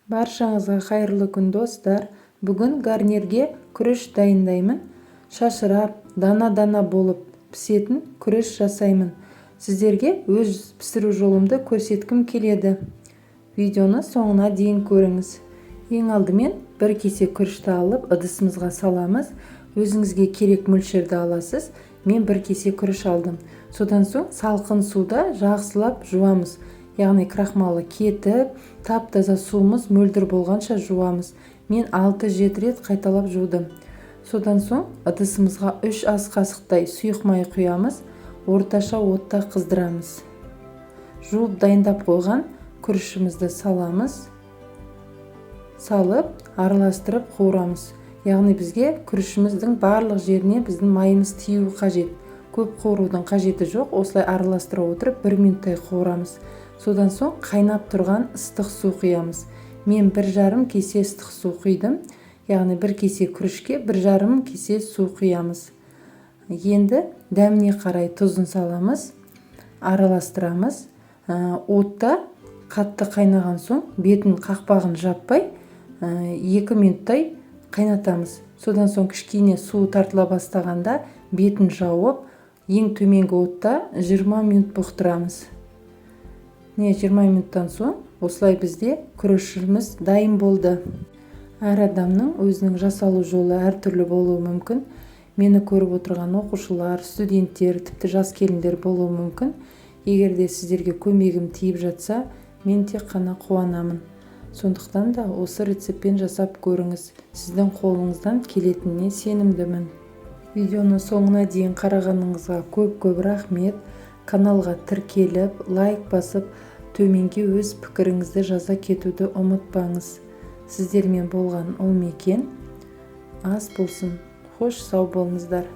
Баршаңызға қайырлы күн, достар! Бүгін гарнирге күріш дайындаймын. Шашырап, дана-дана болып пісетін күріш жасаймын. Сіздерге өз пісіру жолымды көрсеткім келеді. Видеоны соңына дейін көріңіз. Ең алдымен бір кесе күрішті алып, ыдысымызға саламыз. Өзіңізге керек мөлшерді аласыз. Мен бір кесе күріш алдым. Содан соң салқын суда жақсылап жуамыз. Яғни крахмалы кетіп, тап-таза суымыз мөлдір болғанша жуамыз. Мен 6-7 рет қайталап жудым. Содан соң ыдысымызға 3 ас қасықтай сұйық май құямыз, орташа отта қыздырамыз. Жуып дайындап қойған күрішімізді саламыз. Салып, араластырып қуырамыз. Яғни бізге күрішіміздің барлық жеріне біздің майымыз тиюі қажет. Көп қуырудың қажеті жоқ, осылай араластыра отырып 1 минуттай қуырамыз. Содан соң қайнап тұрған ыстық су құямыз. Мен 1,5 кесе ыстық су құйдым. Яғни бір кесе күрішке 1,5 кесе су құямыз. Енді дәміне қарай тұзын саламыз, араластырамыз. Отта қатты қайнаған соң бетін, қақпағын жаппай, 2 минуттай қайнатамыз. Содан соң кішкене су тартыла бастағанда бетін жауып, ең төменгі отта 20 минут бұқтырамыз. Міне, 20 минуттан соң осылай бізде күрішіміз дайын болды. Әр адамның өзінің жасалу жолы әртүрлі болуы мүмкін. Мені көріп отырған оқушылар, студенттер, тіпті жас келіндер болуы мүмкін. Егер де сіздерге көмегім тиіп жатса, мен тек қана қуанамын. Сондықтан да осы рецептпен жасап көріңіз. Сіздің қолыңыздан келетініне сенімдімін. Видеоны соңына дейін қарағаныңызға көп-көп рахмет. Каналға тіркеліп, лайк басып, төменге өз пікіріңізді жаза кетуді ұмытпаңыз. Сіздермен болған Ұлмекен. Ас болсын. Хош, сау болыңыздар.